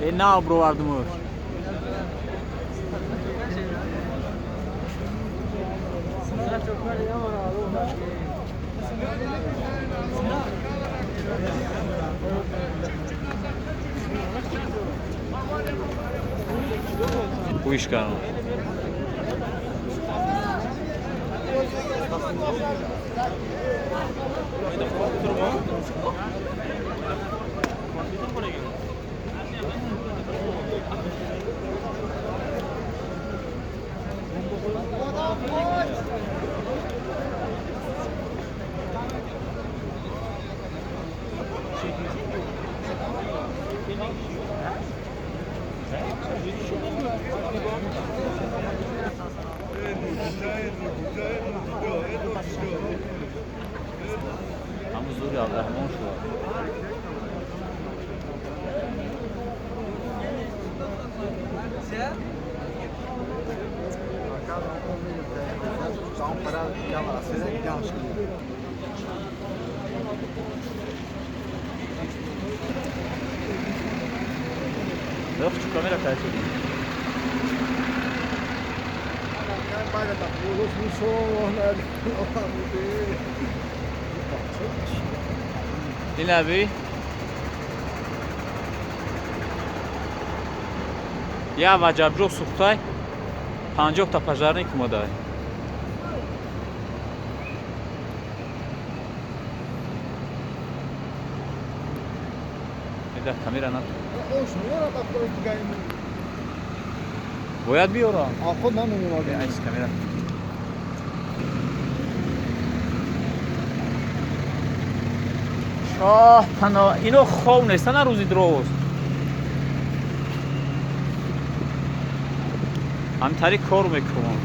Э, нав бировардумуш. Гӯиш кардам. Ҳамун зури Абдураҳмон шуд. Лёхчу камера кайфи. Дилаби. Я ваҷабҷо сухтай 50-та пожарник омадай. Эда камера на. Бояд биёрам. Айс камера. Шоҳ пано ино хов неста на рӯзи дроз. Ҳамтари кор мекунам.